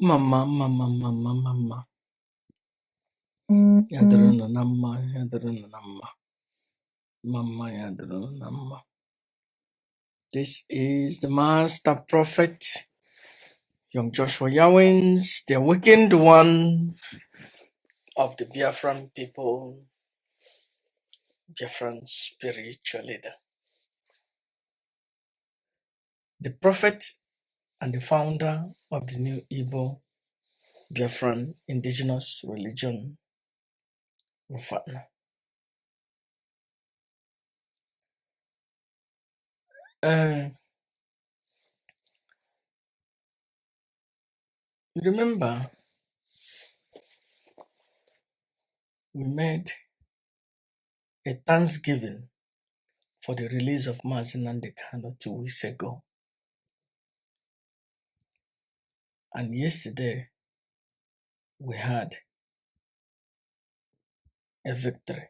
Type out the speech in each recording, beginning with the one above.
Mma mma mma mma mma mma mma mma. Ya dịrị unu na mma, ya dịrị unu na mma. Mma mma ya dịrị unu na mma. This is the Master Prophet, Young Joshua Yawins, the awakened one of the Biafran people, Biafran spiritual leader, the prophet and the founder of the new Igbo Biafran indigenous religion, Rufana. You remember we made a thanksgiving for the release of Mazi Nnamdi Kanu 2 weeks ago. And yesterday we had a victory.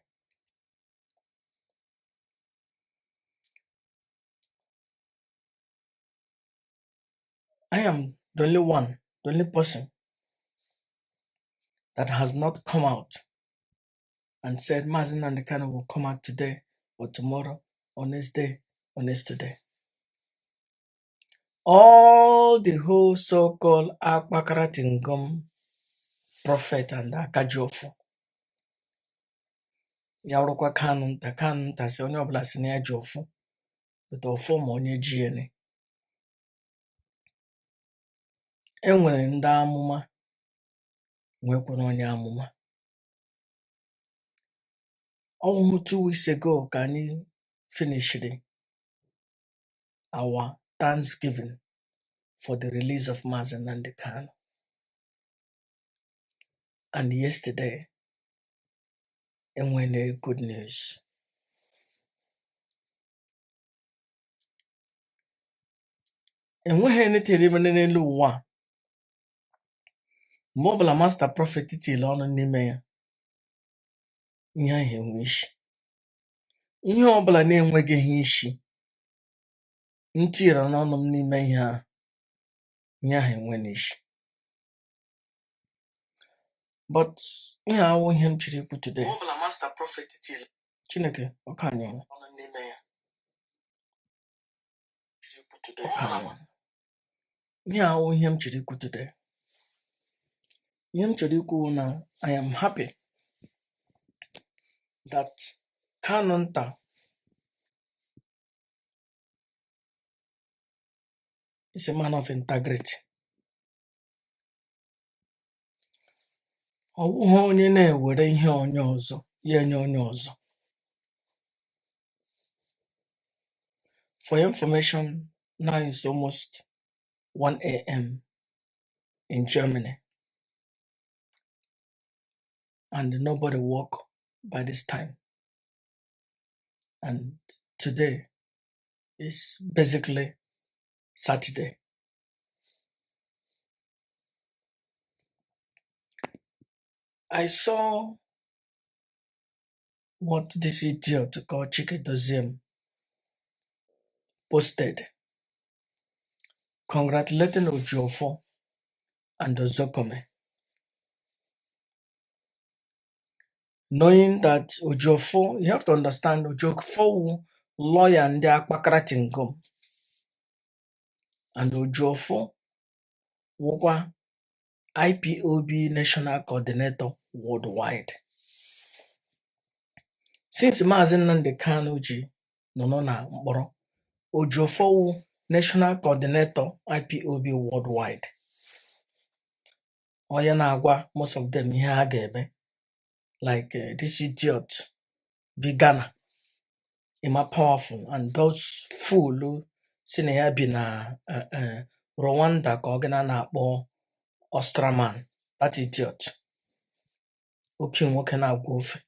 I am the only one, the only person that has not come out and said Mazi Nnamdi Kanu will come out today or tomorrow or next day or next today. All the whole so-called Akpakara Tingom prophet and Akajofu. Ya wụrụkwa Kanu nta Kanu nta sị onye ọbụla sị na ya ji ọfụ, but ọfụ ma onye ji ene. E nwere ndị amụma nwekwara onye amụma. Ọwụhụ 2 weeks ago ka anyị finishiri our thanksgiving for the release of Mazi Nnamdi Kanu. And yesterday, enwere good news. Enweghị anything mere n'elu ụwa a, mgbe ọbụla Master Prophet tiri ọnụ n'ime ya, ihe ahụ enwe isi. Ihe ọbụla na-enweghị isi, m tinyere n'ọnụ m n'ime ihe ahụ, ihe ahụ enwe n'isi. But ihe awụ ihe m chọrọ ikwu today. Mgbe ọbụla Master Prophet tiri Chineke ọka anyị ọnụ n'ime ya. Ọka anyị ọnụ. Ihe awụ ihe m chọrọ ikwu today. Ihe m chọrọ ikwu wụ na I am happy that Kanunta is a man of integrity. Ọ bụghị onye na-ewere ihe onye ọzọ ya enye onye ọzọ. For your information, now it's almost 1 a.m. in Germany and nobody woke by this time. And today is basically Saturday. I saw what this idiot called Chike Doziem posted, congratulating Ojofo and Ozokome, knowing that Ojofo, you have to understand, Ojofo wụ lawyer ndị Akpakara Tingom, and Ojofo wụkwa IPOB National Coordinator worldwide. Since Maazị Nnamdi Kanu ji nọ na mkpọrọ, Ojofo wụ National Coordinator IPOB worldwide. Onye na-agwa most of them ihe ha ga-eme, like this idiot bi Ghana, Emma Powerful, and those fool si na ya bi na Rwanda ka ọ gị na na-akpọ Ostraman, that idiot, oke nwoke na-agwa ofe.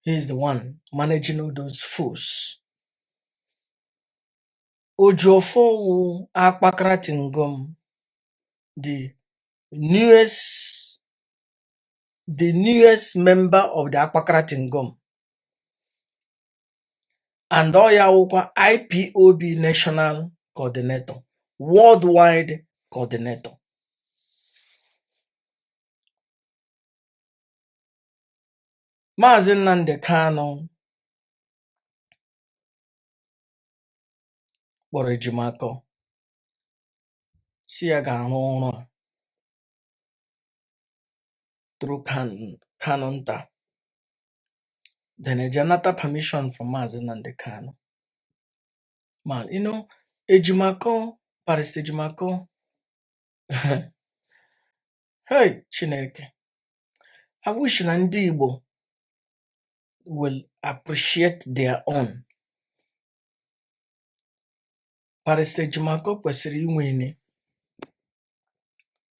He is the one managing all those fools. Ojofo wụ Akpakara Tingom, the newest member of the Akpakara Tingom, and ọ ya wụkwa IPOB National Coordinator Worldwide coordinator. Maazị Nnamdi Kanu kpọrọ Ejimakor si ya ga-arụ ọrụ a through Kanu nta, then eje nata permission from Maazị Nnamdi Kanu. Ma Ejimakor, Barrister Ejimakor, hey Chineke, I wish na ndị Igbo will appreciate their own. Barrister Ejimakor kwesịrị inwe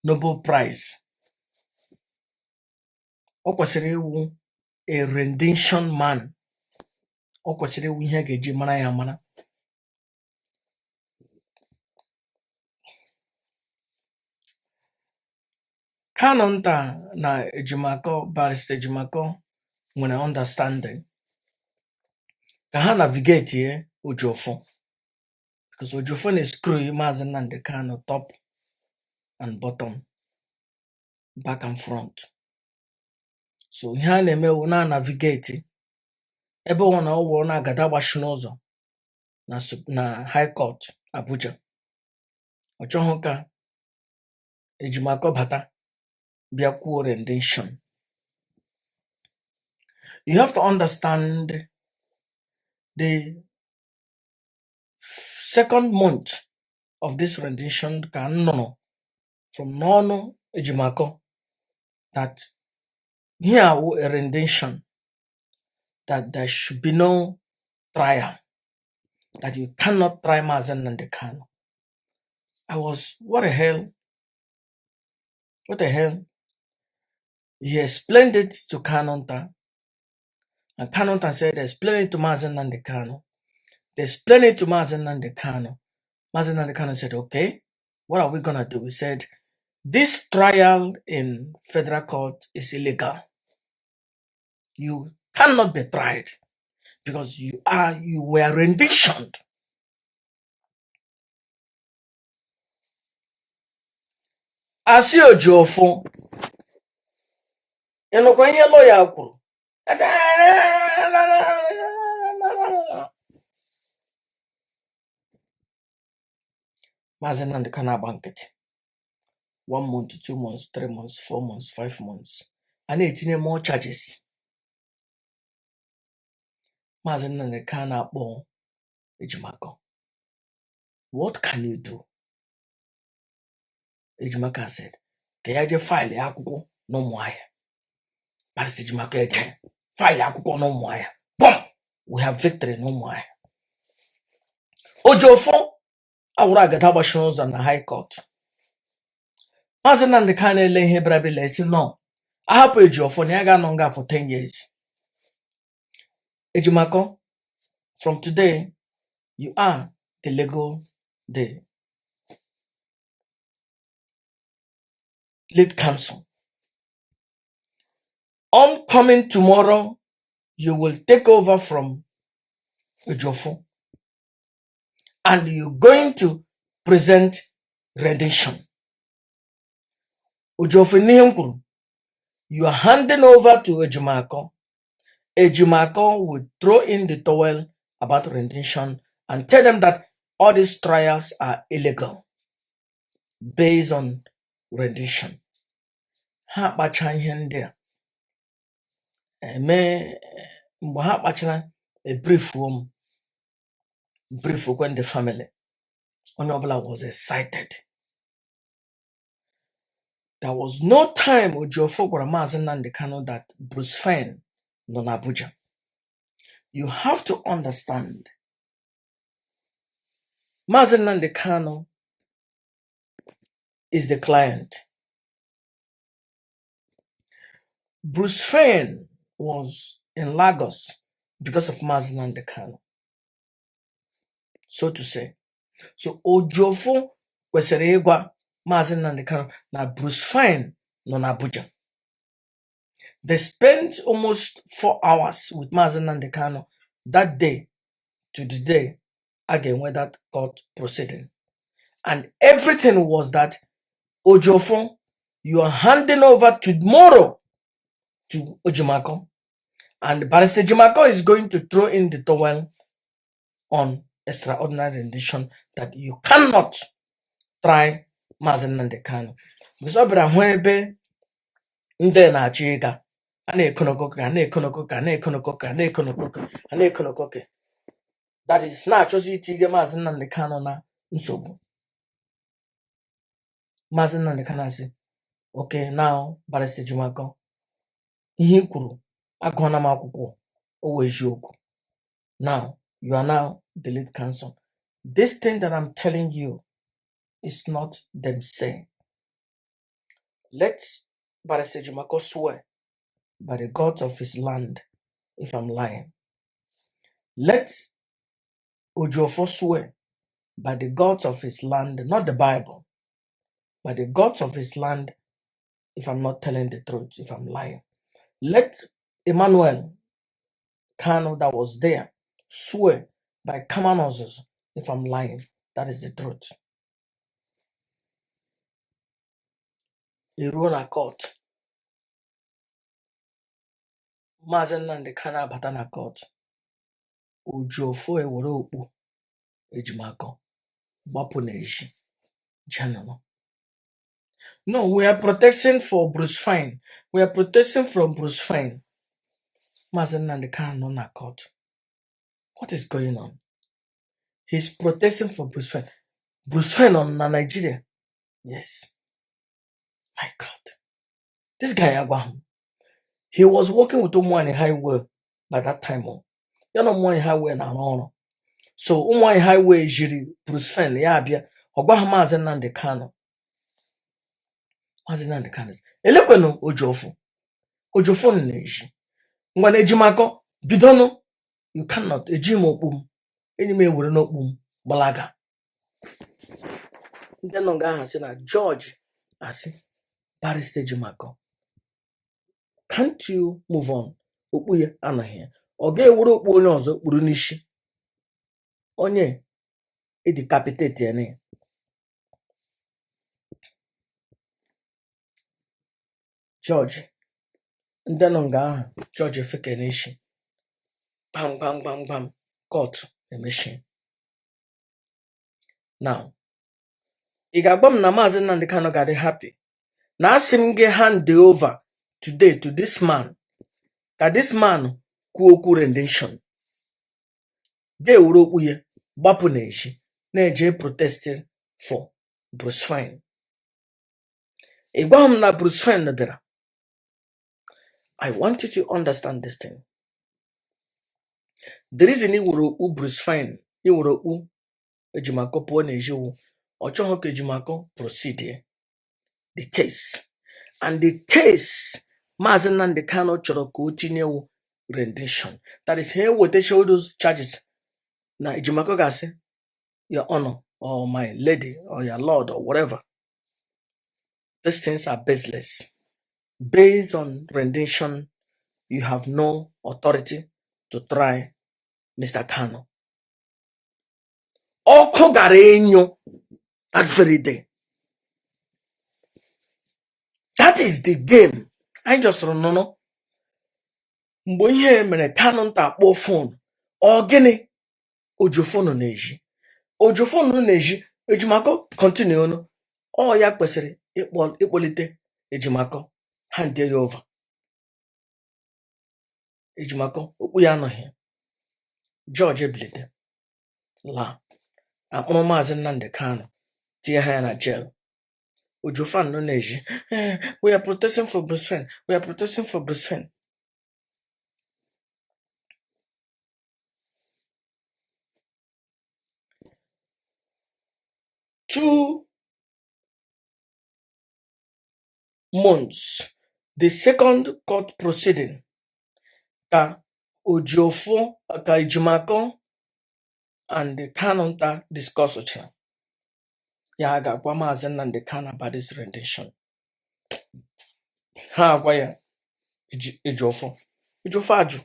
Nobel Prize. O kwesịrị ịwụ a rendition man. O kwesịrị ịwụ ihe a ga-eji mara ya mara. Kanu nta na Ejimakor, Barrister Ejimakor nwere understanding ka ha navigate ye Ejiofor, because Ejiofor na-screw Maazị Nnamdi Kanu top and bottom, back and front. So ihe a na-eme wụ na navigate ebe ọ na ọ wụrụ na agada gbachi n'ụzọ na High Court Abuja. Ọ chọghị ka Ejimakor bata bịa kwuo rendition. You have to understand, the second month of this rendition ka m nụrụ from n'ọnụ Ejimakor that here wụ a rendition, that there should be no trial, that you cannot try Maazị Nnamdi Kanu. I was, what the hell? What the hell? He explained it to Kanunta, and Kanunta said, explain it to Maazị Nnamdi Kanu. They explained it to Maazị Nnamdi Kanu. Maazị Nnamdi Kanu said, okay, what are we gonna do? He said, this trial in federal court is illegal. You cannot be tried because you were renditioned. Asị Ejiofor, ị nụkwa ihe lawyer kwuru? Asị, Maazị Nnamdi Kanu agba nkịtị. 1 month, 2 months, 3 months, 4 months, 5 months. A na-etinye more charges. Maazị Nnamdi Kanu akpọ Ejimakor. What can you do? Ejimakor said, ka ya jee file akwụkwọ n'Ụmụahịa. Barrister Ejimakor eje file akwụkwọ n'Ụmụahịa. Boom! We have victory n'Ụmụahịa. Ejiofor awụrụ agada gbachiri ụzọ na High Court. Maazị Nnamdi Kanu ele ihe bịara bịa esi nọ ahapụ Ejiofor na ya ga-anọ nga for 10 years. Ejimakor, from today, you are the legal, the lead counsel. On coming tomorrow, you will take over from Ejiofor and you're going to present rendition. Ejiofor n'ihe m kwuru, you are handing over to Ejimakor. Ejimakor will throw in the towel about rendition and tell them that all these trials are illegal based on rendition. Ha akpacha ihe ndị a eme. Mgbe ha kpachara, ebriefuo m, briefukwe ndị family. Onye ọbụla was excited. There was no time Ejiofor gwara Maazị Nnamdi Kanu that Bruce Fein nọ n'Abuja. You have to understand, Maazị Nnamdi Kanu is the client. Bruce Fein was in Lagos because of Maazị Nnamdi Kanu, so to say. So Ejiofor kwesịrị ịgwa Maazị Nnamdi Kanu na Bruce Fein nọ n'Abuja. They spent almost 4 hours with Maazị Nnamdi Kanu that day to the day a ga-enwe that court proceeding. And everything was that Ejiofor, you are handing over tomorrow to Ejimakor. And Barrister Ejimakor is going to throw in the towel on extraordinary rendition that you cannot try Mazi Nnamdi Kanu. Because ọ bịara hụ ebe ndị na-achọ ịga a na-ekonoko ka a na-ekonoko ka a na-ekonoko ka a na-ekonoko ka a na-ekonoko ka that is na-achọzi itinye Maazị Nnamdi Kanu na nsogbu. Maazị Nnamdi Kanu asị, "Okay, now, Barrister Ejimakor, ihe i kwuru, agụọna m akwụkwọ, o wụ eziokwu. Now, you are now the lead counsel." This thing that I'm telling you is not them saying. Let Barrister Ejimakor swear by the gods of his land if I'm lying. Let Ejiofor swear by the gods of his land, not the Bible, by the gods of his land if I'm not telling the truth, if I'm lying. Let Emmanuel Kanu that was there swear by Kamanozus if I'm lying. That is the truth. Eruo na court. Maazị Nnamdi Kanu abata na court. Ejiofor ewere okpu Ejimakor gbapụ n'ezi jee. No, we are protesting for Bruce Fein. We are protesting from Bruce Fein. Maazị Nnamdi Kanu nọ na court. What is going on? He's protesting for Bruce Fein. Bruce Fein on na Nigeria. Yes. My God. This guy agwa m. He was working with Ụmụnwaanyị Highway by that time. Oh. Ya na Ụmụnwaanyị Highway na-arụ ọrụ. So Ụmụnwaanyị Highway jiri Bruce Fein ya abịa. Ọ gwaghị Maazị Nnamdi Kanu. Maazị Nnamdi Kanu sị, "Elekwenụ Ejiofor. Ejiofor nọ na-eji. Ngwa na Ejimakor bidonụ." You cannot. Eji m okpu m. Enyi m ewere n'okpu m gbalaga. Ndị nọ nga ahụ sị na George asị Barrister Ejimakor, "Can't you move on?" Okpu ya anọghị ya. Ọ ga-ewere okpu onye ọzọ kpuru n'isi. Onye edecapitate ya na ya. George, ndị nọ nga ahụ, George efeke n'isi. Gbam gbam gbam gbam, court emechie. Now, ị ga-agwa m na Maazị Nnamdi Kanu ga-adị happy na asị m gị hand over today to this man ka this man kwuo okwu rendition, ga-ewere okpu ya gbapụ n'ezi na-eje protesting for Bruce Fein? Ị gwa m na Bruce Fein bịara. I want you to understand this thing. The reason ị were okpu Bruce Fein, ị were okpu Ejimakor pụọ n'ezi wụ ọ chọghị ka Ejimakor proceed the case. And the case Maazị Nnamdi Kanu chọrọ ka o tinyewu rendition. That is, ha ewetacha all those charges na Ejimakor ga-asị, "Your honor or my lady or your lord or whatever, these things are baseless. Based on rendition, you have no authority to try Mr. Kanu." Ọkụ gara enyo that very day. That is the game. Anyị just nụnụ mgbe ihe mere Kanu nta akpọ phone. Ọ gịnị? Ejiofor nọ na-eji. Ejiofor nọ na-eji Ejimakor continue ọnụ. Ọ ya kwesịrị ịkpọ ịkpọlite Ejimakor hand ya over. Ejimakor okpu ya anọghị. George ebilite laa akpụrụ Maazị Nnamdi Kanu tinye ha ya na jail. Ejiofor nọ na-eji, "Eh, we are protesting for Bruce Fein. We are protesting for Bruce Fein." 2 months, the second court proceeding ka Ejiofor ka Ejimakor and Kanu nta discussụchara ya ga-agwa Maazị Nnamdi Kanu about this rendition. Ha agwa ya Ejiofor. Ejiofor ajụ.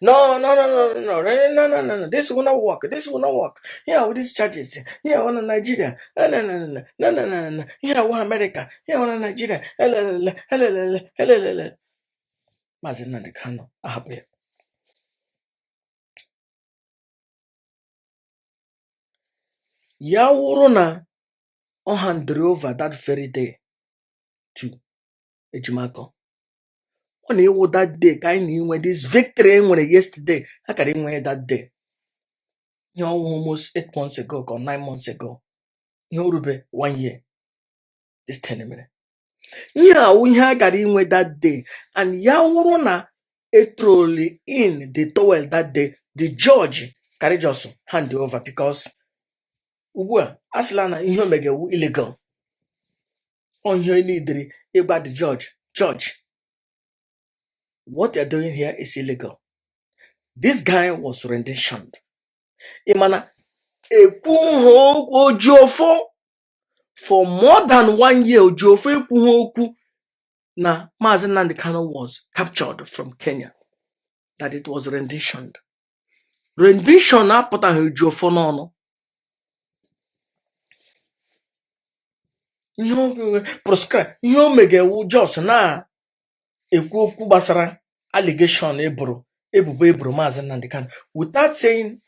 No, no, no, no, no, no, no, no, no, no. This will not work. This will not work. Yeah, with these charges. Yeah, one in Nigeria. No, no, no, no, no, no, no, no, no. Yeah, one America. Yeah, one in Nigeria. Eh, la, la, la, eh, la, la, la, eh, la, la, la. Maazị Nnamdi Kanu ahapụ ya. Ya wụrụ na ọ handed over that very day to Ejimakor. Ọ na-ewu that day ka anyị na-enwe this victory e nwere yesterday. A kara inwe that day. Ihe ọnwụ almost 8 months ago or 9 months ago. Ihe orube one year. This thing mere. Ihe a wụ ihe a gara inwe that day, and ya wụrụ na ethrowli in the towel that day, the judge carry just hand over, because ugbu a a sịla na ihe o megewu illegal. Ọ ihe neediri ịgba the judge, "Judge, what they're doing here is illegal. This guy was renditioned." Ị mana ekwughị okwu Ojiofo for more than one year. Ojiofo ekwughị okwu na Maazị Nnamdi Kanu was captured from Kenya, that it was renditioned. Rendition apụtaghị Ojiofo n'ọnụ. Ihe o proscribe, ihe o megewu just na-ekwu okwu gbasara allegation eboro, ebubo eboro Maazị Nnamdi Kanu, without saying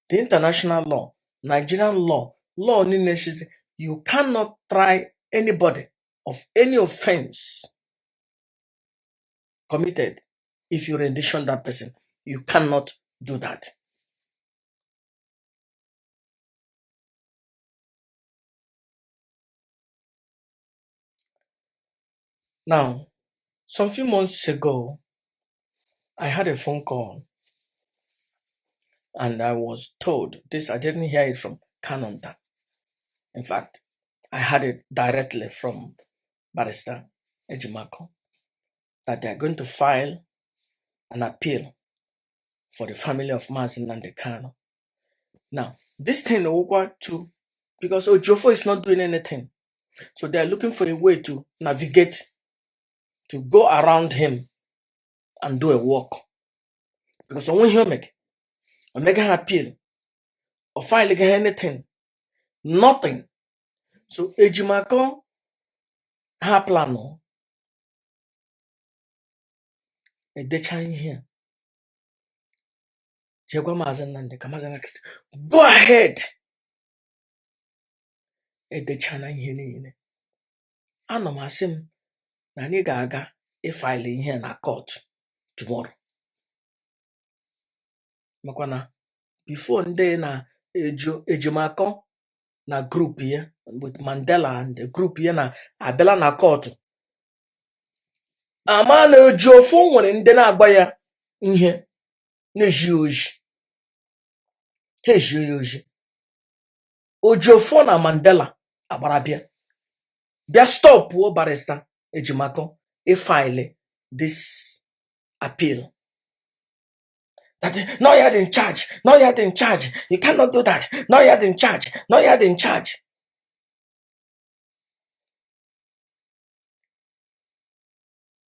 the international law, Nigerian law, law niile says you cannot try anybody of any offense committed if you rendition that person. You cannot do that. Now, some few months ago, I had a phone call and I was told this. I didn't hear it from Kanunta. In fact, I had it directly from Barrister Ejimakor that they are going to file an appeal for the family of Mazi Nnamdi Kanu. Now, this thing will go to because Ojofo is not doing anything. So they are looking for a way to navigate, to go around him and do a work. Because on when make, or make an appeal, or file anything, nothing. So Ejimakor ha plan edecha ihe a jee gwa Maazị Nnamdi ka Maazị Nnamdi go ahead edechana ihe niile. Anọ m asị m na anyị ga-aga ịfile ihe na court tomorrow, makwa na before ndị na-eju Ejimakor na group ya with Mandela and the group ya na abịala na court, ama na Ejiofor nwere ndị na-agba ya ihe na-eji oji ha ejie ya oji. Ejiofor na Mandela agbara bịa bịa stopụo Barrister Ejimakor ịfile this appeal, that no, you're in charge, no, you're in charge, you cannot do that, no, you're in charge, no, you're in charge.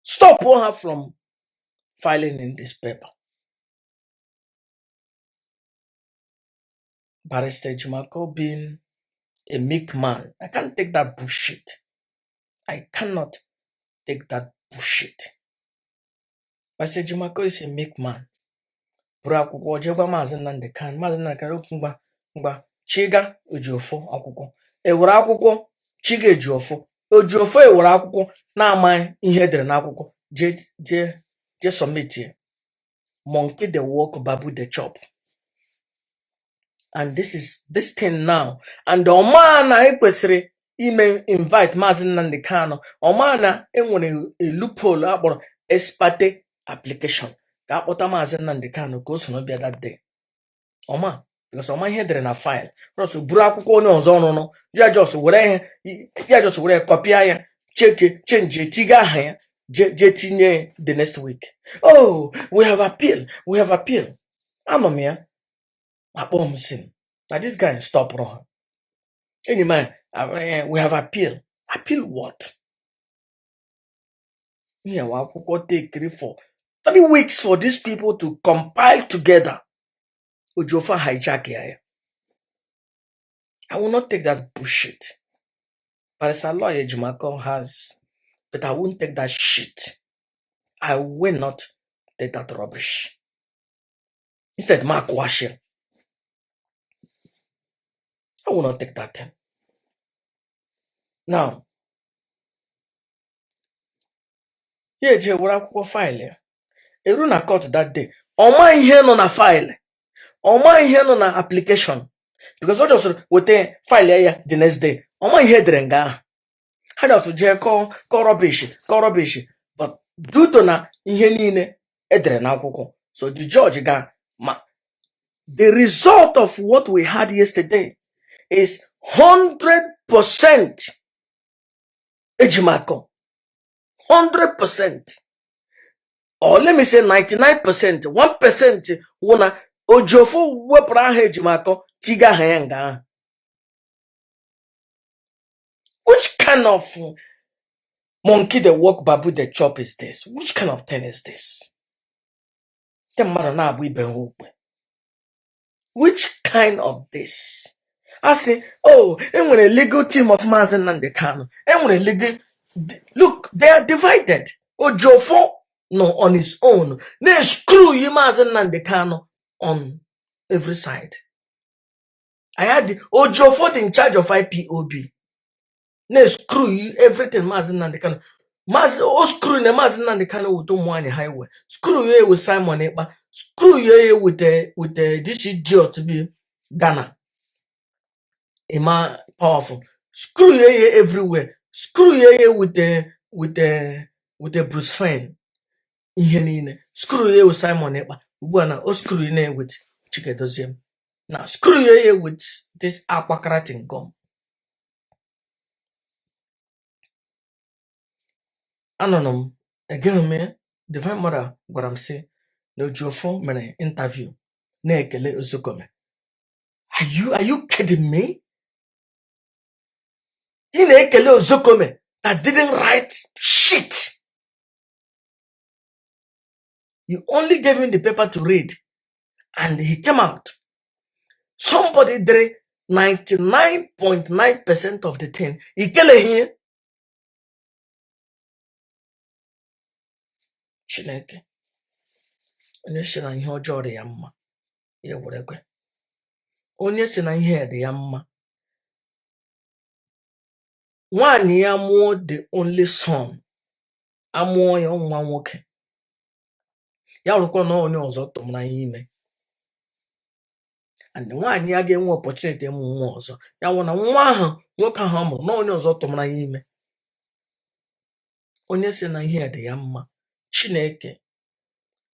Stop her from filing in this paper. Barrister Ejimakor being a meek man, I can't take that bullshit. I cannot take that bullshit. Barrister Ejimakor is a meek man. Buru akwụkwọ jee gwa Maazị Nnamdi Kanu. Maazị Nnamdi Kanu okwu ngwa ngwa chiga Ejiofor akwụkwọ ewere akwụkwọ chiga Ejiofor. Ejiofor ewere akwụkwọ na-amaghị ihe edere n'akwụkwọ jee jee jee submit ya. Monkey dey work, baboon dey chop. And this is this thing now, and ọma na ekwesịrị ime invite Maazị Nnamdi Kanu. Ọma na enwere a loophole akpọrọ ex parte application ka akpọta Maazị Nnamdi Kanu ka o soro bịa that day. Ọma because ọma ihe edere na file just buru akwụkwọ onye ọzọ rụrụ ya, just were ihe ya, just were copya ya, cheke change, tiga aha ya, je je tinye the next week. "Oh, we have appeal, we have appeal." Anọ m ya akpọ m si m na this guy stopụrụ ha. Enyi m a, we have appeal. Appeal what? Ihe wa akwụkwọ tekiri for 3 weeks for these people to compile together. Ejiofor hijack ya. I will not take that bullshit. Barrister Lawyer Ejimakor has, but I won't take that shit. I will not take that rubbish. Instead, Mark Washing. I will not take that thing. Now, ya eje were akwụkwọ file ya. Eru na court that day. Ọ ma ihe nọ na file. Ọ ma ihe nọ na application. Because ọ just weta file ya the next day. Ọ ma ihe edere nga ahụ. Ha just jee kọọ kọọ rubbish, kọọ rubbish. But due to na ihe niile edere n'akwụkwọ. So the judge ga ma the result of what we had yesterday is 100% Ejimakor. 100%. Or let me say 99%. 1% wụ na Ejiofor wepụrụ aha Ejimakor tiga aha ya nga ahụ. Which kind of monkey dey work, baboon dey chop is this? Which kind of thing is this? Ndị mmadụ na-agba ibe ha okwe. Which kind of this? A sị, oh, enwere legal team of Maazị Nnamdi Kanu. Enwere legal. Look, they are divided. Ejiofor nọ on his own. Na-screw yi Maazị Nnamdi Kanu on every side. I had Ejiofor in charge of IPOB. Na-screw yi everything Maazị Nnamdi Kanu. Maazị o screw na Maazị Nnamdi Kanu with ụmụ highway. Screw ya with Simon Ekpa. Screw ya with this idiot bi Ghana. Emma Powerful. Screw ya everywhere. Screw ya with the Bruce Fein. Ihe niile. Screw ya with Simon Ekpa. Ugbu a na o screw ya with Chikedozie. Na screw ya with this akpakara tingom. Anụrụ m egeghị m ya. Divine Mother gwara m sị na Ejiofor mere interview na-ekele Ozekhome. Are you kidding me? Ị na-ekele Ozekhome that didn't write shit. You only gave him the paper to read and he came out. Somebody did 99.9% of the thing. Ikeleghị ya. Chineke, onye sị na ihe ọjọọ dị ya mma, ya werekwe. Onye sị na ihe dị ya mma, nwaanyị ya mụọ the only son, amụọ ya nwa nwoke. Ya rụkwa na onye ọzọ tụmara ya ime. And nwaanyị ya ga-enwe opportunity ịmụ nwa ọzọ. Ya wụ na nwa ahụ nwoke ahụ ọ mụrụ na onye ọzọ tụmara ya ime. Onye sị na ihe dị ya mma, Chineke,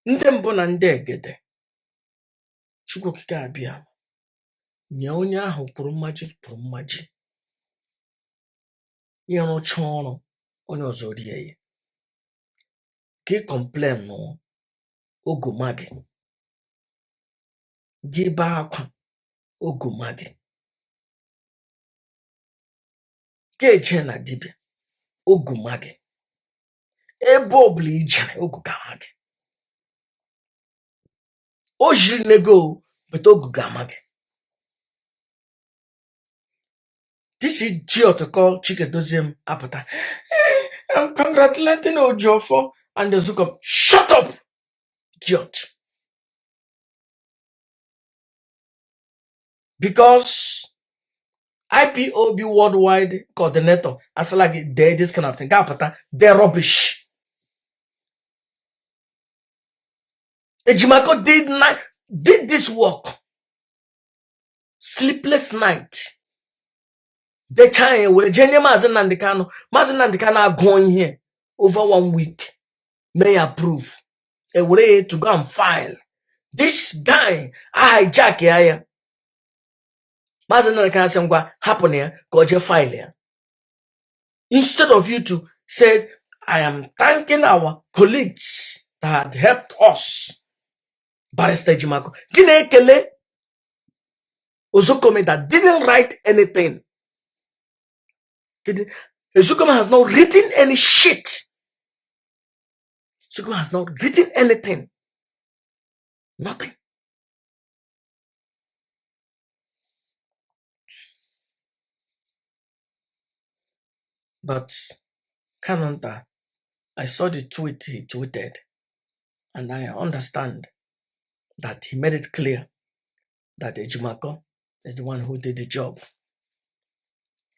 ndị mbụ na ndị egede, Chukwu Okike abịa nye onye ahụ kwuru mmaji kwuru mmaji. Ịrụcha ọrụ onye ọzọ rie ya. Ka ị complain nụ ogoma gị, gị bee akwa ogoma gị, ka eje na dibịa ogoma gị, ebe ọbụla ijere ogu ga-ama gị. O jiri nego but ogu ga-ama gị. This idiot called Chike apụta. "Eh, I'm congratulating Ejiofor and Ozekhome." Shut up, idiot. Because IPOB worldwide coordinator asịla gị dee this kind of thing. Ga-apụta dee rubbish. Ejimakor did this work. Sleepless night. Dechaa ya were jee nye Maazị Nnamdi Kanu. Maazị Nnamdi Kanu agụọ ihe over one week. Mee ya approve. Ewere ya to go and file. This guy a hijack ya ya. Maazị Nnamdi Kanu sị ngwa hapụ na ya ka ọ jee file ya. Instead of you to say, "I am thanking our colleagues that had helped us," Barrister Ejimakor. Gị na-ekele Ozekhome that didn't write anything. Ozekhome has not written any shit. Sukuma has not written anything. Nothing. But Kanunta, I saw the tweet he tweeted, and I understand that he made it clear that Ejimakor is the one who did the job.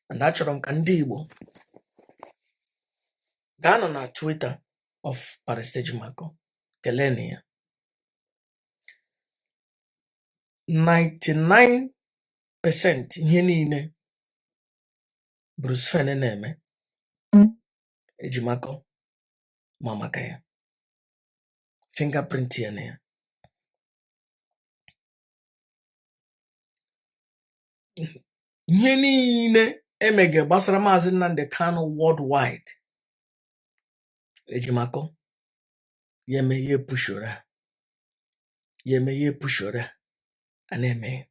And achọrọ m ka ndị Igbo gaa nọ na Twitter of Barrister Ejimakor kelee ya. 99% ihe niile Bruce Fein na-eme, Ejimakor ma maka ya, fingerprint ya na ya. Ihe niile emege gbasara Maazị Nnamdi Kanu worldwide, Ejimakor ya eme ya, epushoro ha ya, eme ya, epushoro ha, a na-eme ya.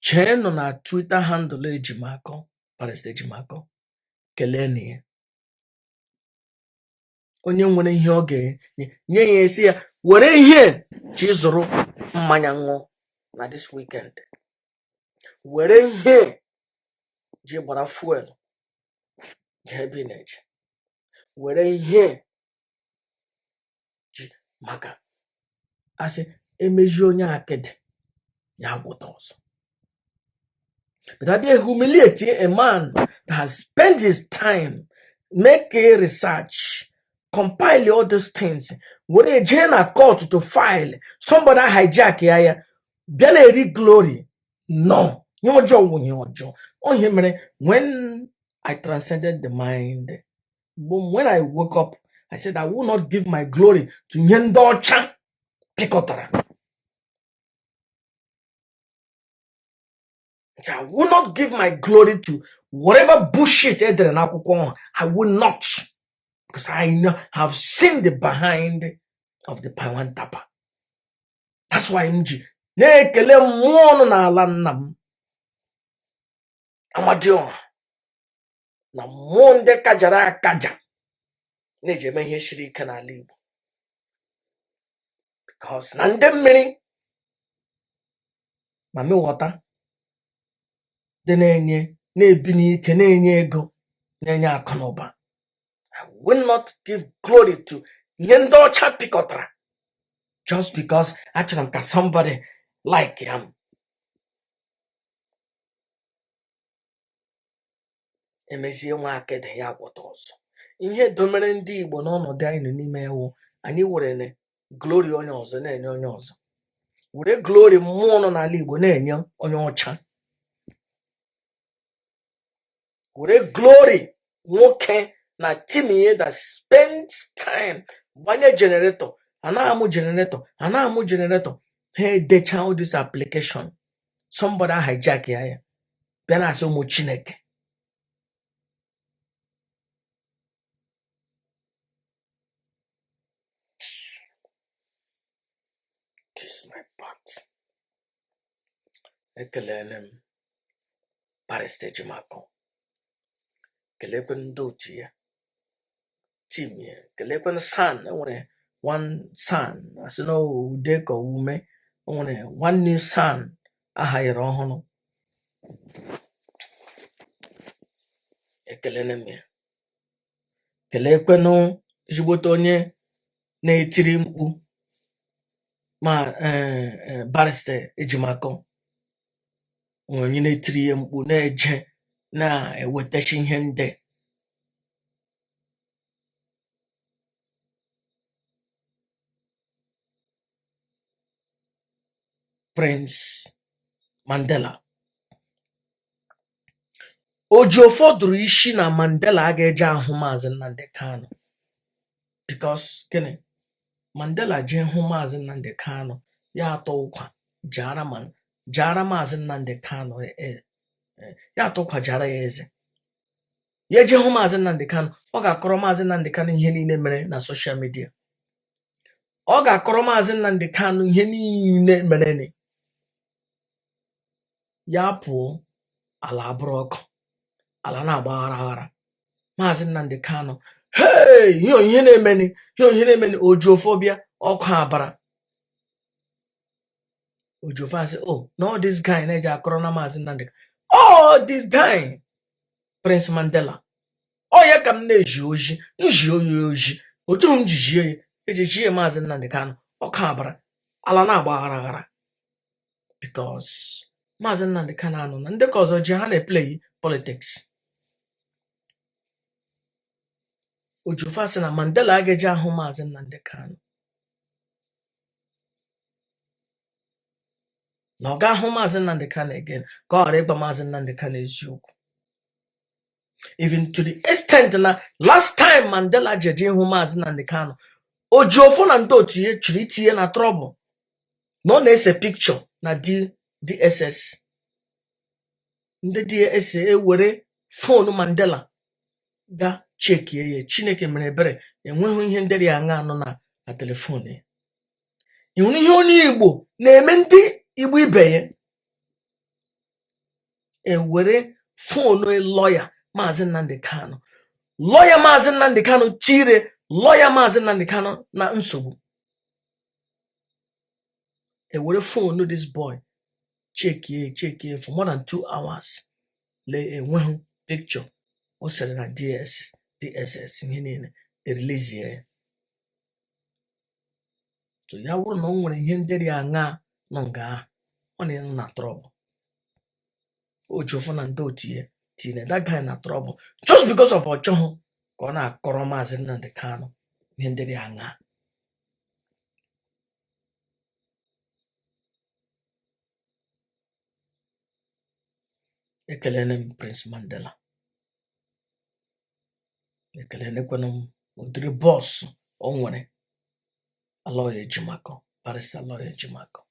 Cheenụ na Twitter handle Ejimakor, Barrister Ejimakor, kelee ya. Onye nwere ihe ọ ga-enye nye ya, esi ya were ihe chi zụrụ mmanya ṅụọ na this weekend, were ihe ji gbara fuel jee ebe ị na-eje, were ihe ji maka asị emeji onye akịdị ya gwụta ọzọ. But abịa humiliate a man that has spent his time make a research, compile all those things, were jee na court to file, somebody hijack ya, ya bịa na-eri glory. No, ihe ọjọọ wụ ihe ọjọọ. Ọ ihe mere when I transcended the mind, when I woke up, I said I will not give my glory to ihe ndị ọcha pịkọtara. I will not give my glory to whatever bullshit edere n'akwụkwọ ahụ. I will not, because I know, have seen the behind of the Pawantapa. That's why m ji na-ekele mmụọ nọ n'ala nna m, Amadioha, na mmụọ ndị kajara akaja na-eji eme ihe siri ike n'ala Igbo, because na ndị mmiri ma mịghọta dị na-enye, na-ebi n'ike, na-enye ego, na-enye akụ na ụba. I will not give glory to ihe ndị ọcha pịkọtara just because achọrọ m ka somebody like him. Emezie nwa akịdị ya gwọta ọzọ. Ihe domere ndị Igbo n'ọnọdụ anyị nọ n'ime ewu, anyị were na glory onye ọzọ na-enye onye ọzọ, were glory mmụọ nọ n'ala Igbo na-enye onye ọcha, were glory nwoke na team ya that spends time gbanye generator, a na-amụ generator, a na-amụ generator, ha edecha all this application, somebody hijack ya, ya bịa na-asị ụmụ Chineke. Kiss my butt. Ekelele m Barrister Ejimakor, kelekwe ndị otu ya, team ya, kelekwe SAN. Enwere one SAN, asị na ude ka ume, enwere one new SAN aha yere ọhụrụ. Ekelele m ya, kelekwenụ ezigbote onye na-etiri mkpu ma Barrister Ejimakor nwere onye na-etiri ya mkpu, na-eje na-ewetachi ihe ndị Prince Mandela. Ojiofo dụrụ isi na Mandela aga-eje ahụ Maazị Nnamdi Kanu, because gịnị? Mandela jee hụ Maazị Nnamdi Kanu, ya atọ ụkwa jara ma jara Maazị Nnamdi Kanu, ya atọ ụkwa jara ya eze. Ya eje hụ Maazị Nnamdi Kanu, ọ ga-akọrọ Maazị Nnamdi Kanu ihe niile mere na social media. Ọ ga-akọrọ Maazị Nnamdi Kanu ihe niile mere. Ya pụọ, ala abụrụ ọkụ, ala na-agba aghara aghara. Maazị Nnamdi Kanu, Hey, ihe ihe na-emeni, ihe ihe na-emeni. Ojuofo bịa, ọkụ abara. Ojuofo asị, oh no, this guy na-eji akọrọ na Maazị Nnamdi. Oh, this guy Prince Mandela, ọ ya ka m na-eji oji nji oyi oji otu m ji jie ya eji jie Maazị Nnamdi Kanu. Ọkụ abara, ala na-agba aghara aghara because Maazị Nnamdi Kanu anọ na ndị ka ọzọ ji ha na-eplay politics. Ojuofo asị na Mandela agaghị ahụ Maazị Nnamdi Kanu, na ọ ga-ahụ Maazị Nnamdi Kanu again, ka ọ ghara ịgwa Maazị Nnamdi Kanu eziokwu. Even to the extent na last time Mandela ji eje ịhụ Maazị Nnamdi Kanu, Ojuofo na ndị otu ya chịrị itinye na trouble na ọ na-ese picture na DSS. Ndị DSS ewere phone Mandela ga checkie ya. Chineke mere ebere, enweghị ihe ndị dị aṅa nọ na telephone ya. Ị hụrụ ihe onye Igbo na-eme ndị Igbo ibe ya? Ewere phone lawyer Maazị Nnamdi Kanu, lawyer Maazị Nnamdi Kanu tire lawyer Maazị Nnamdi Kanu na nsogbu. Ewere phone this boy checkie checkie for more than 2 hours, lee, enweghị picture o sere na DSS. Ihe niile ereleasie ya. So ya bụrụ na o nwere ihe ndị dị aṅa nọ nga ahụ, ọ na-enọ na trouble. Ojuofo na ndị otu ya tinyere that guy na trouble just because of ọ chọghị ka ọ na-akọrọ Maazị Nnamdi Kanu ihe ndị dị aṅa. Ekelele m Prince Mandela, ekelelekwanụ m ụdịrị boss o nwere, Aloy Ejimakor, Barrister Aloy Ejimakor.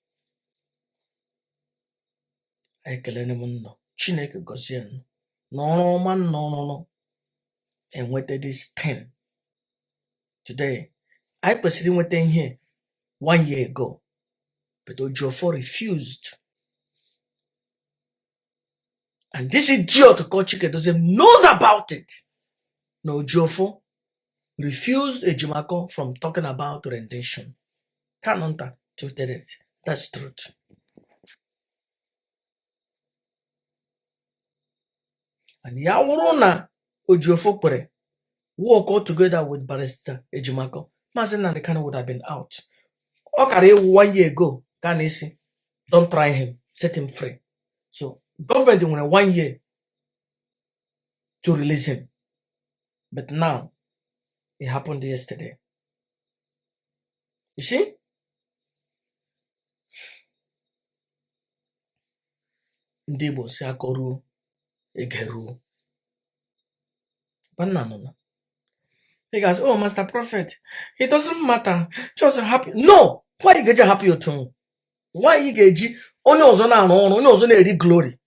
Ekelele m nnọ, Chineke gọzie nnọ na ọrụ ọma nnọ rụrụ enweta this thing today. Anyị kwesịrị inweta ihe one year ago, but Ejiofor refused, and this idiot called Chike Doziem knows about it. Na Ejiofor refused Ejimakor from talking about rendition. Kanunta tweeted it. That's truth. And ya wụrụ na Ejiofor kwere work all together with Barrister Ejimakor, Maazị Nnamdi Kanu would have been out. Ọ kara ịwụ one year ago ka a na-esi don't try him, set him free. So gọọmenti nwere one year to release him, but now it happened yesterday. You see, ndị Igbo si akọruo egeruo. Nna nọ na ị ga-asị, oh, Master Prophet, it doesn't matter, just happy. No, why ị ga-eji happy otu ahụ? Why ị ga-eji onye ọzọ na-arụ ọrụ, onye ọzọ na-eri glory?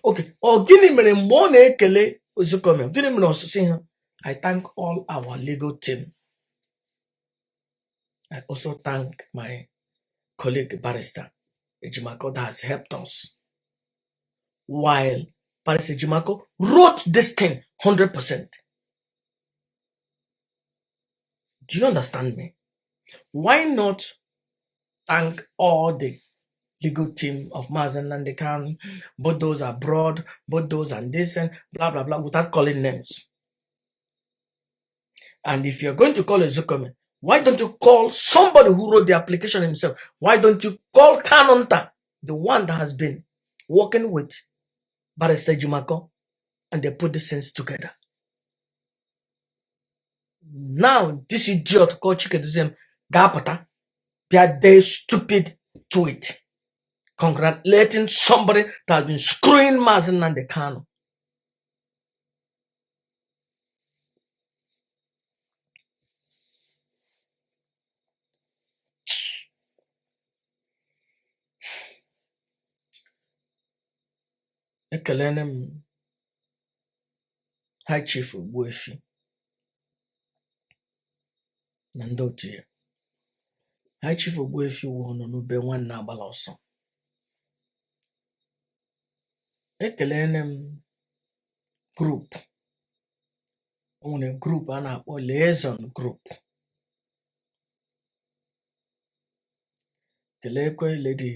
Okay, ọ gịnị mere mgbe ọ na-ekele Ozekhome, gịnị mere ọsịsị ha, "I thank all our legal team. I also thank my colleague Barrister Ejimakor that has helped us," while Barrister Ejimakor wrote this thing 100%? Do you understand me? Why not thank all the legal team of Mazi Nnamdi Kanu, both those abroad, both those and this and blah blah blah, without calling names? And if you're going to call Ozekhome, why don't you call somebody who wrote the application himself? Why don't you call Kanunta, the one that has been working with Barrister Ejimakor, and they put the things together? Now, this idiot called Chike Doziem ga-apụta bịa dee stupid tweet congratulating somebody that has been screwing Mazi Nnamdi Kanu. Ekelene m High Chief Ogbuefi na ndị otu ya. High Chief Ogbuefi wụ nọ n'ube nwanne agbala ọsọ. Ekelene m group O nwere group a na-akpọ liaison group. Kelekwe Lady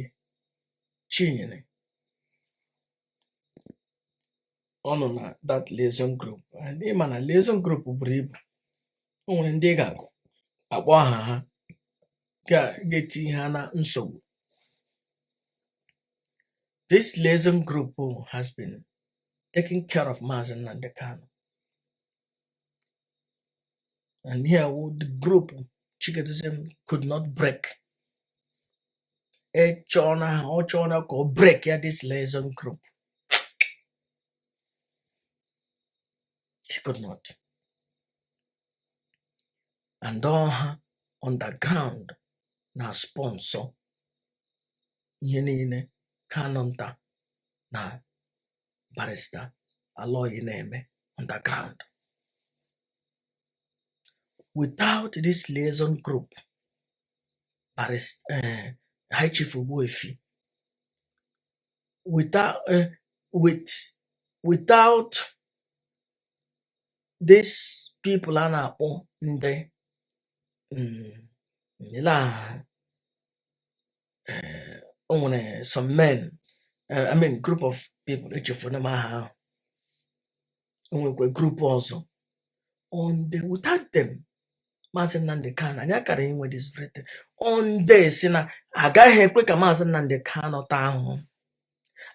Chinyere, ọ nọ na that liaison group. And ị ma na liaison group buru ibu, o nwere ndị ị ga-agụ akpọ aha ha ga-eti ha na nsogbu. This liaison group has been taking care of Maazị Nnamdi Kanu, and here the group Chikedozie could not break. Echọna ha, ọ chọna ka ọ break ya this liaison group, he could not. And ọ ha underground na sponsor ihe niile Kanunta na Barrister Aloy na-eme underground. Without this liaison group, Barrister High Chief Ogbuefi, without with without these people a na-akpọ ndị ele aha, o nwere some men, I mean group of people, echefuru m aha ahụ. O nwekwa group ọzọ on the without them, Maazị Nnamdi Kanu anyị akara inwe this very thing on the si na agaghị ekwe ka Maazị Nnamdi Kanu taa ahụhụ,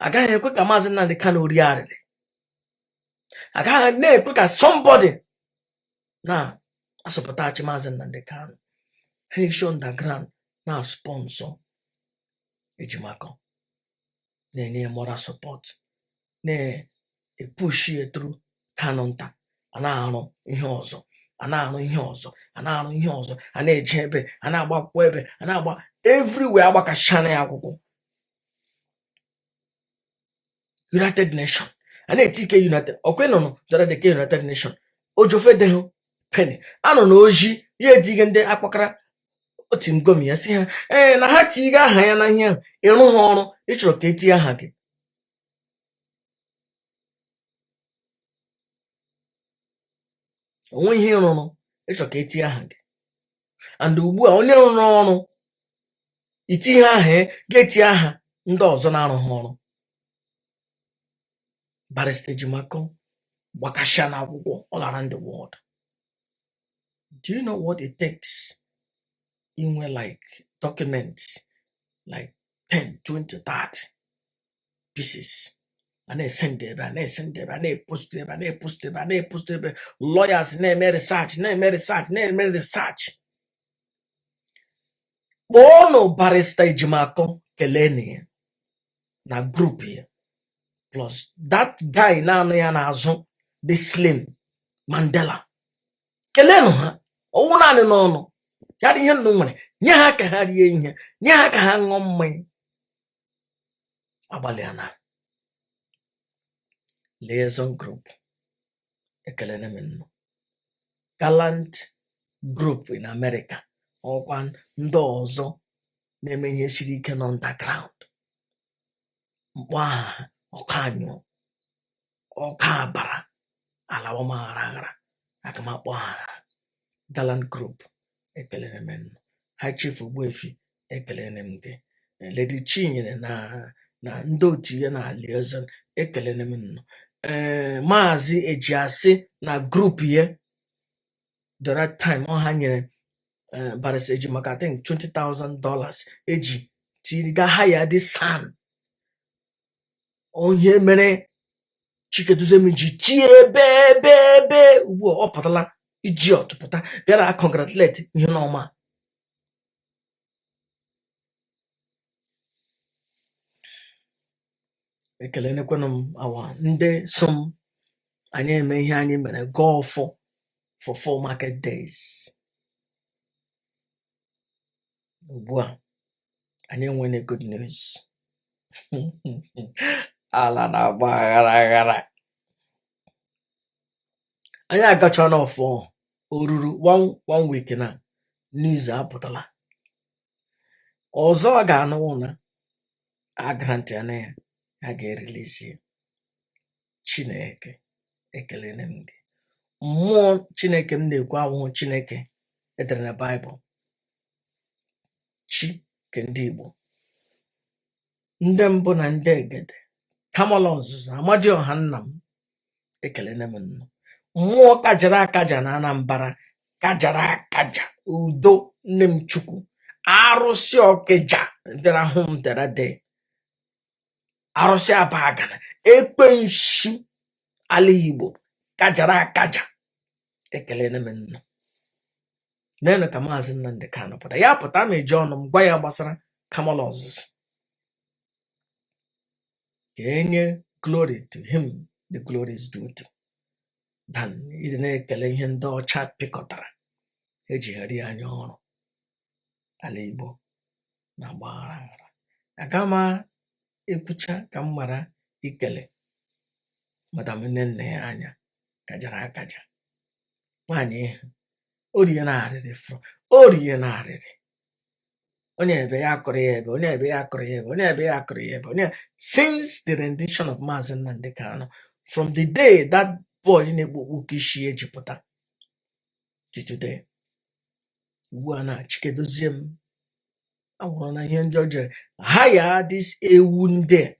agaghị ekwe ka Maazị Nnamdi Kanu rie arịrị, agaghị na-ekwe ka somebody na-asọpụtaghachi Maazị Nnamdi Kanu. Ha esi underground na sponsor Ejimakor, na-enye ya moral support, na-epush ya through Kanunta. A na-arụ ihe ọzọ, a na-arụ ihe ọzọ, a na-arụ ihe ọzọ, a na-eje ebe a na-agba akwụkwọ, ebe a na-agba everywhere, agbakachana ya akwụkwọ United Nation, a na-eti ike United ọkwa nọ dara dịka United Nation ojofedehụ penny anọ na oji ya etige ndị akpakara otu ngomi ya si ha ee na ha tiga aha ya na ihe ahụ ịrụ ha ọrụ ịchọrọ ka etinye aha gị. Onwe ihe ịrụrụ ịchọrọ ka etinye aha gị, and ugbu a onye rụrụ ọrụ itinye aha ya ga-etinye aha ndị ọzọ na-arụghị ọrụ. Barrister Ejimakor gbakasịa n'akwụkwọ all around the world. Do you know what it takes inwe like documents like 10, 20, 30 pieces a na-esend ebe a, na-esend ebe a, na-epost ebe a, na-epost ebe a, na-epost ebe, lawyers na-eme research, na-eme research, na-eme research? Kpọọnụ Barrister Ejimakor, kelee ya na group ya, plus that guy na-anụ ya n'azụ, the Slim Mandela. Keleenụ ha. Ọwụ naanị n'ọnụ ya dị ihe nnụ nwere nye ha ka ha rie ihe, nye ha ka ha ṅụọ mmanya. Agbalịa na liaison group, ekelele m nnụ gallant group in America, ọkwa ndị ọzọ na-eme ihe siri ike nọ underground. Mkpọ aha ha ọkụ anyụọ, ọkụ abara alawa m aghara aghara, aga m akpọ aha ha. Gallant group, ekelere m nnụ. High Chief Ogbuefi, ekelere m gị. Lady Chinyere na ndị otu ya na liaison, ekelere m nnụ. Ee, Maazị Ejiasị na group ya, the right time ọ ha nyere Barrister Ejimakor, I think $20,000 eji tiriga ha ya dị san onye mere Chikedozie ji tie ebe ebe ebe. Ugbu a ọ pụtala idiot pụta bịara congratulate ihe n'ọma. Ekelenekwenụ m awa ndị so m anyị eme ihe anyị mere gọọ ọfọ for 4 market days. Ugbu a anyị enwere good news. Ala na-agba aghara aghara. Anyị agachana ọfọ o ruru one week na news apụtala ọzọ. A ga-anụ na a grant ya na ya a ga-erelease ya. Chineke, ekelele m gị. Mmụọ Chineke m na-ekwu awụhụ Chineke edere na Baịbụl, chi nke ndị Igbo, ndị mbụ na ndị egede, Kamala Ọzụzụ, Amadioha nna m, ekelene m nnụ. Mmụọ kajara akaja na Anambra, kajara akaja, udo nne m Chukwu, arụsị Ọkịja bịara hụ m dere de, arụsị Abagana, ekwensu ala Igbo kajara akaja, ekelene m nnụ. Meenụ ka Maazị Nnamdi Kanu pụta. Ya pụta, ma eji ọnụ m gwa ya gbasara Kamala Ọzụzụ, ka enye glory to him the glory is due to, than ịdị na-ekele ihe ndị ọcha pịkọtara eji ghara anya ọrụ. Ala Igbo na-agba aghara aghara. Aga m ekwucha ka m mara ikele Madam nne nna ya anya kajara akaja, nwaanyị ihu orie na arịrị fụrụ orie na arịrị, onye ebe ya akụrụ ya ebe, onye ebe ya akụrụ ya ebe, onye ebe ya akụrụ ya ebe, onye. Since the rendition of Maazị Nnamdi Kanu, from the day that boy na-ekpu okpu isi eji pụta to today, ugbu a na Chikedozie m ahụrụ na ihe ndị o jere ha ya, this ewu ndị a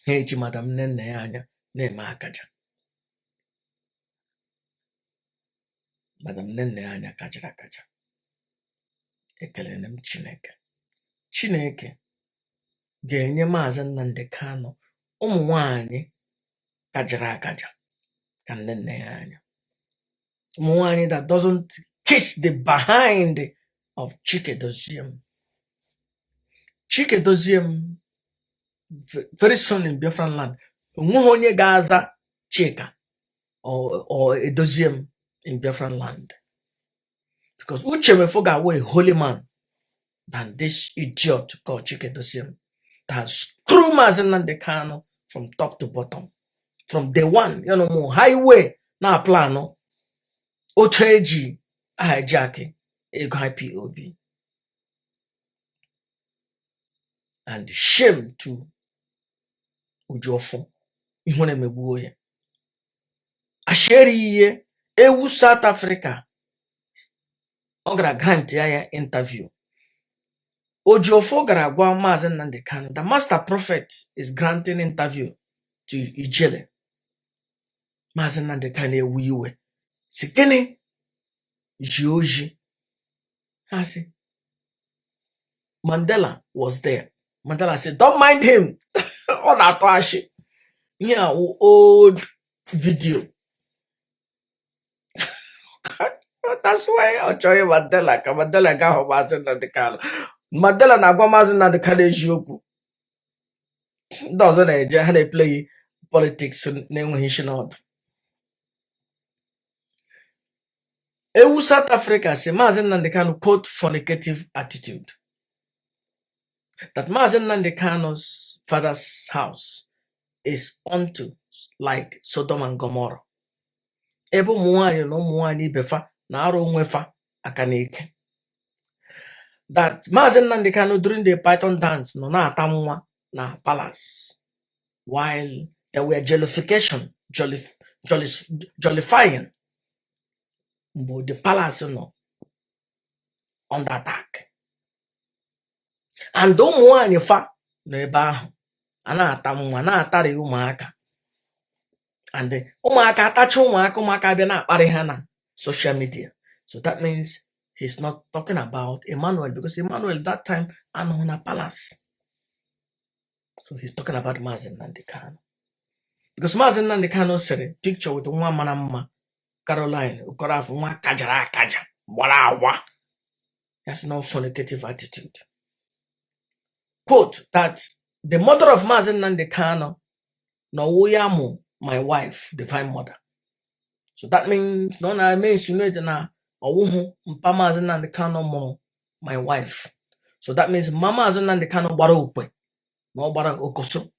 ha eji Madam nne nna ya anya na-eme akaja. Madam nne nna ya anya kajara akaja, ekelere m Chineke. Chineke ga-enye Maazị Nnamdi Kanu ụmụ nwanyị kajara akaja ka nne nna ya anya, ụmụ nwanyị that doesn't kiss the behind of Chikedoziem. Chikedoziem very soon in Biafran land, onweghị onye ga-aza Chika or Edoziem in Biafran land, because Uche Mefor ga-awụ a holy man than this idiot called Chikedoziem that screw Maazị Nnamdi Kanu from top to bottom from day one. You know, more highway na plan otu eji hijack ego IPOB, and shame to Ujiofor, ihu na-emegbuo ya asheri ihe ewu South Africa. Ọ gara grant ya interview. Ojiofor gara gwa Maazị Nnamdi Kanu the master prophet is granting interview to Ijele. Maazị Nnamdi Kanu ewu iwe, si gịnị ji oji ha sị Mandela was there. Mandela said, don't mind him. Ọ na-atọ ashị. Ihe a wụ old video. That's why ọ chọghị Mandela ka Mandela gaa hụ Maazị Nnamdi Kanu. Mandela na-agwa Maazị Nnamdi Kanu eziokwu. Ndị ọzọ na-eje ha na-eplay politics na-enweghị isi n'ọdụ. Ewu South Africa si Maazị Nnamdi Kanu quote fornicative attitude, that Maazị Nnamdi Kanu's father's house is unto like Sodom and Gomorrah, ebe ụmụ nwaanyị na ụmụ nwaanyị ibe fa na-arụ onwe fa aka n'ike, that Maazị Nnamdi Kanu during the Python dance nọ na-ata nwa na palace while there were jollification, jollifying mgbe the palace nọ under attack, and ụmụ nwaanyị fa nọ ebe ahụ a na-ata nwa na-atarị ụmụaka, and ụmụaka atacha ụmụaka, ụmụaka abịa na-akparị ha na social media. So that means he's not talking about Emmanuel, because Emmanuel that time anọghị na palace. So he's talking about Maazị Nnamdi Kanu, because Maazị Nnamdi Kanu sere picture with nwa mara mma Caroline Okorafor, nwa kajara akaja gbara agwa. That's no fornicative attitude. Quote that the mother of Maazị Nnamdi Kanu na ọwụ ya mụ my wife, divine mother. So that means na ọ na-eme insinuate na ọwụhụ mpa Maazị Nnamdi Kanu mụrụ my wife. So that means mma Maazị Nnamdi Kanu gbara okwe na ọ gbara okoso.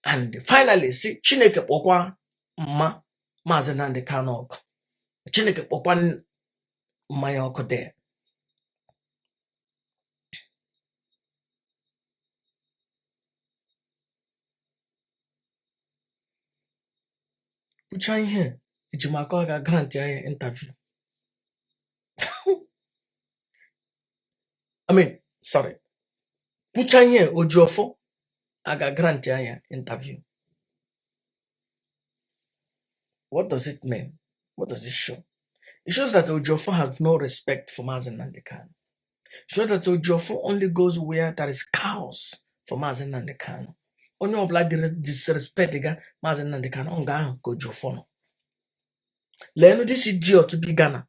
And finally si Chineke kpọkwa mma Maazị Nnamdi Kanu ọkụ, Chineke kpọkwa mmanya ọkụ there. Kwuchaa ihe Ejimakor ga grant ya interview. I mean, sorry, kwuchaa ihe Ojiọfọ aga grant ya interview. What does it mean? What does it show? It shows that Ojiofor has no respect for Mazi Nnamdi Kanu. It shows that Ojiofor only goes where there is chaos for Mazi Nnamdi Kanu. Onye ọbụla dị disrespect ga Mazi Nnamdi Kanu, ọ nga ahụ ka Ojiofor nọ. Leenụ this idiot bi Ghana,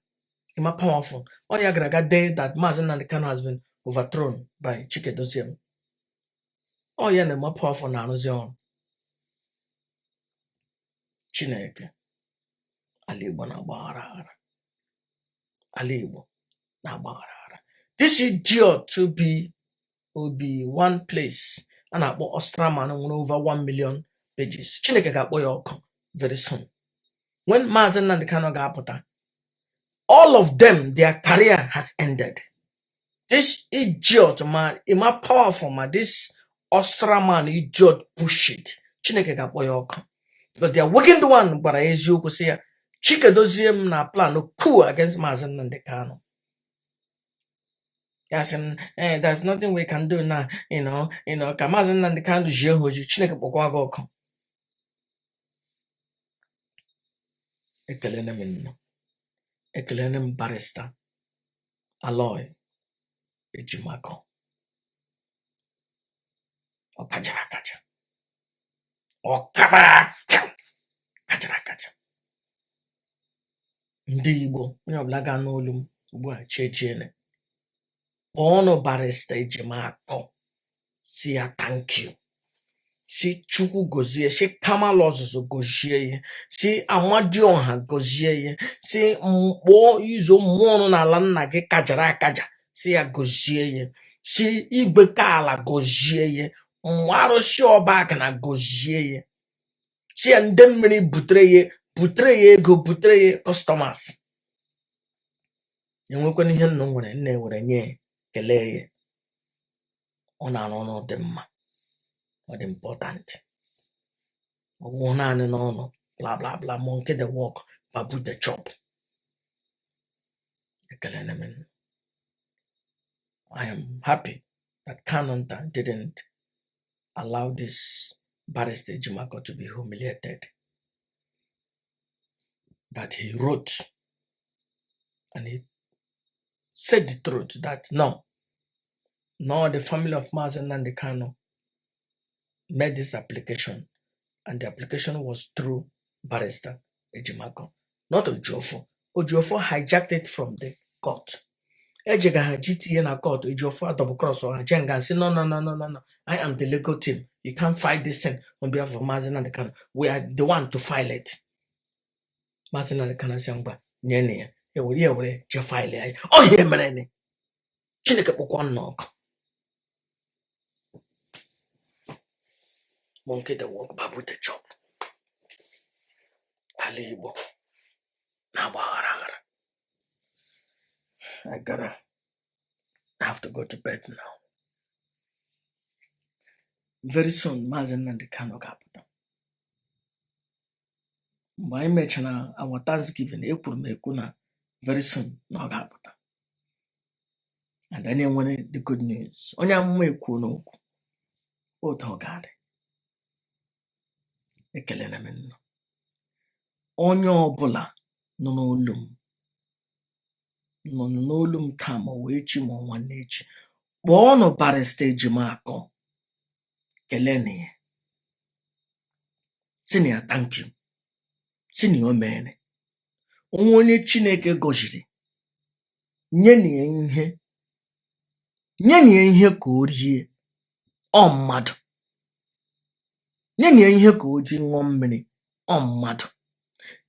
Emma Powerful. Ọ ya gara aga dee that Mazi Nnamdi Kanu has been overthrown by Chike Doziem. Ọ ya na Emma Powerful na-arụzi ọrụ. Chineke, ala Igbo na-agba aghara aghara. Ala Igbo na-agba aghara aghara. This idiot to be obi one place a na-akpọ Ostraman nwere over 1 million pages. Chineke ga-akpọ ya ọkụ very soon. When Mazi Nnamdi Kanu ga-apụta, all of them, their career has ended. This idiot man, Emma Powerful man, this Ostraman idiot bullshit. Chineke ga-akpọ ya ọkụ. Because they are working the one gwara ya eziokwu, sị ya Chike Doziem na plan coup against Mazi Nnamdi Kanu. Ya sị m, there's nothing we can do now, ka Mazi Nnamdi Kanu jie ha oji. Chineke kpọkwa gị ọkụ. Ekelene m nnọọ. Ekelene m Barrister Aloy Ejimakor. Ọ kajara akaja. Ọ kara aka. Kajara akaja. Ndị Igbo, onye ọbụla ga n'olu m ugbu a, chiechiene. Kpọọnụ Barrister Ejimakor, si ya thank you. Si Chukwu gozie, si Kamalụ ọzụzụ gozie ya, si Amadioha gozie ya, si mkpọọ izo mmụọ nọ n'ala nna gị kajara akaja, si ya gozie ya, si igwe ka ala gozie ya, mmụọ arụsị ọba na gozie ya, si ya ndị mmiri butere ya, butere ya ego, butere ya customers. Enwekwana ihe nna nwere nna ewere nye ya, kelee ya. Ọ na-arụ ọrụ dị mma, ọ dị important. Ọ bụghị naanị n'ọnụ, bla bla bla, monkey the work, babu the chop. Ekelene m unu. I am happy that Kanunta didn't allow this Barrister Ejimakor to be humiliated. That he wrote and he said the truth that no, the family of Mazi Nnamdi Kanu made this application, and the application was through Barrister Ejimakor, not Ojiofor. Ojiofor hijacked it from the court. Ejega ha GTA na court, Ejiofor double cross ha jenga and say, "No, no, no, no, no, no. I am the legal team. You can't fight this thing on behalf of Mazi Nnamdi Kanu. We are the one to file it." Mazi Nnamdi Kanu sị ngwa nye na ya ewere ya were jee file ya. Ọ ihe mere ni. Chineke kpọkwa nna ọkụ. Monkey the work, babu the chop. Ala Igbo na-agba aghara aghara. I gotta have to go to bed now. Very soon, Maazị Nnamdi Kanu ga-apụta. Mgbe anyị mechara our Thanksgiving, ekwuru m ekwu na very soon na ọ ga-apụta. And anyị enwere the good news. Onye amụma ekwu n'okwu. Otu ọ ga-adị. Ekelere m nnọọ. Onye ọbụla nọ n'olu m nọ n'olu m taa, ma ọ wụ echi, ma ọ nwanne echi, kpọọnụ Barrister Ejimakor, kelenụ ya, sị na ya thank you, sị na ya o mere. Onwe onye Chineke gọziri, nyenụ ya ihe, nyenụ ya ihe ka o rie, ọ mmadụ. Nyenụ ya ihe ka o ji ṅụọ mmiri, ọ mmadụ.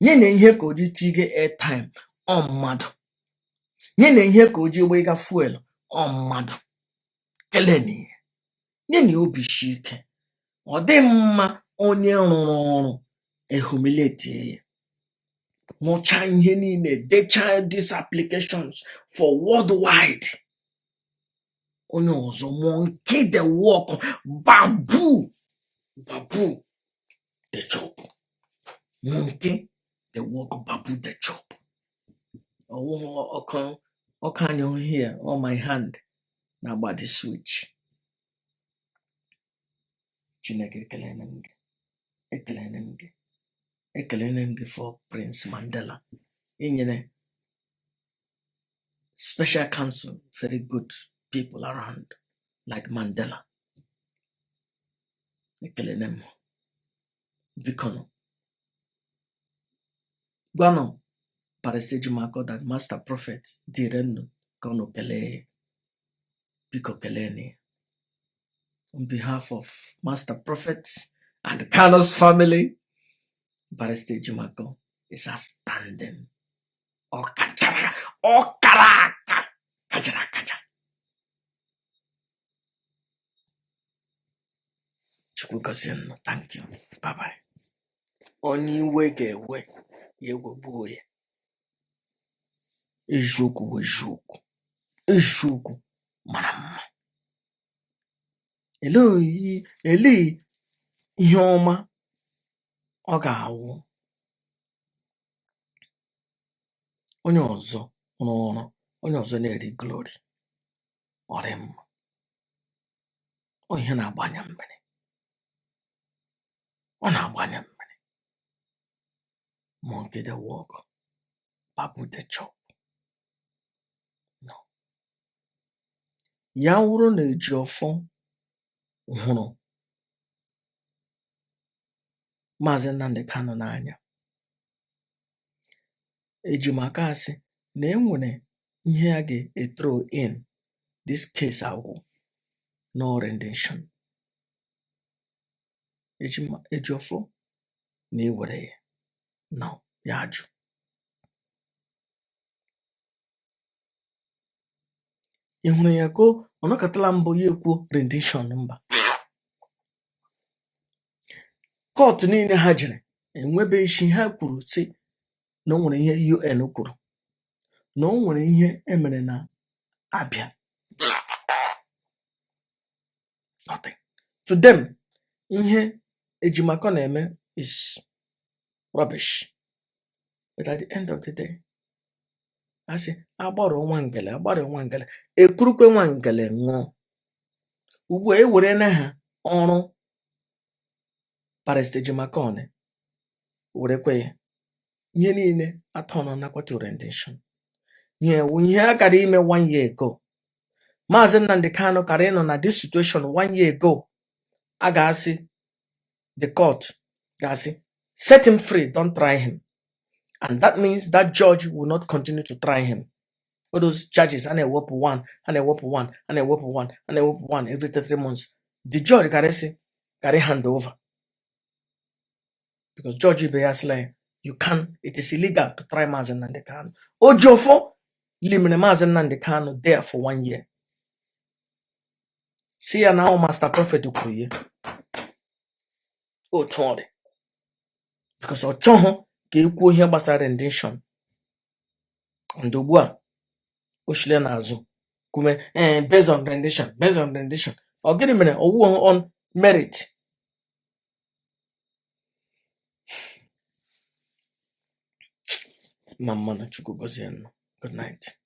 Nyenụ ya ihe ka o ji tige airtime, ọ mmadụ. Nyenụ ya ihe ka o ji gbega fuel, ọ mmadụ. Kelenụ ya, nyenụ ya obi shi ike. Ọ dị mma onye rụrụ ọrụ ehumiliate ya. Rụchaa ihe niile, dechaa these applications for worldwide, onye ọzọ monkey the work, babu babu the chop. Monkey dey work, baboon dey chop. Ọwụghị ọkụ ọkụ anyụ here on my hand na-agba the switch. Chineke, ekelene m gị, ekelene m gị, ekelene m gị for Prince Mandela inyere special counsel, very good people around like Mandela. Ekelene m. Biko nụ, gwanụ Barrister Ejimakor that Master Prophet dịrị nnụ ka unu kelee ya. Biko, kelee ya on behalf of Master Prophet and Carlos family. Barrister Ejimakor is outstanding. Ọkachara, ọkara aka, kajara akaja. Chukwu gọzie nnụ. Thank you, bye bye. Onye iwe ga-ewe ya, ewegbuo ya. Eziokwu bụ eziokwu, eziokwu mara mma. Elee ihe ọma ọ ga-awụ onye ọzọ rụọ ọrụ, onye ọzọ na-eri glory? Ọ dị mma? Ọ ihe na-agba anya mmiri, ọ na-agba anya mmiri. Monkey dey work, baboon dey chop. No. Ya wụrụ na Ejiofor hụrụ Maazị Nnamdi Kanu n'anya, Ejimakor asị na e nwere ihe a ga-ethrow in this case, agwụ no rendition. Ejiofor na-ewere ya, no, ya ajụ. Ị hụrụ ya ka ọ nọkọtala mbụ ya ekwuo rendition? Mba. Court niile ha jere enwebe isi. Ha kwuru sị na o nwere ihe UN kwuru, na o nwere ihe emere na Abia. Nothing to them. Ihe Ejimakor na-eme is rubbish, but at the end of the day, a sị agbarụ nwa ngele, agbarụ nwa ngele, ekurukwe nwa ngele ṅụọ. Ugbu a ewere na ha ọrụ Barrister Ejimakor werekwe ya, ihe niile atọ nọ nakwa to rendition. Ihe wụ ihe a gara ime one year ago. Maazị Nnamdi Kanu kara ịnọ na this situation one year ago. A ga-asị the court ga-asị, "Set him free, don't try him," and that means that judge will not continue to try him. All those charges a na-ewepụ one, a na-ewepụ one, a na-ewepụ one, a na-ewepụ one every 3 months, the judge gara sị gara hand over, because judge ibe ya sịla ya, "You can, it is illegal to try Maazị Nnamdi Kanu." Ejiofor limere Maazị Nnamdi Kanu there for one year, si ya na ahụ Master Prophet kwuru ya otu ọ dị, because ọ chọghị ka e kwuo ihe gbasara rendition. And ugbu a o shile n'azụ kwume, ee, based on rendition, based on rendition. Ọ gịnị mere ọwụwa on merit? Ma mma na Chukwu gọzie nụ. Good night.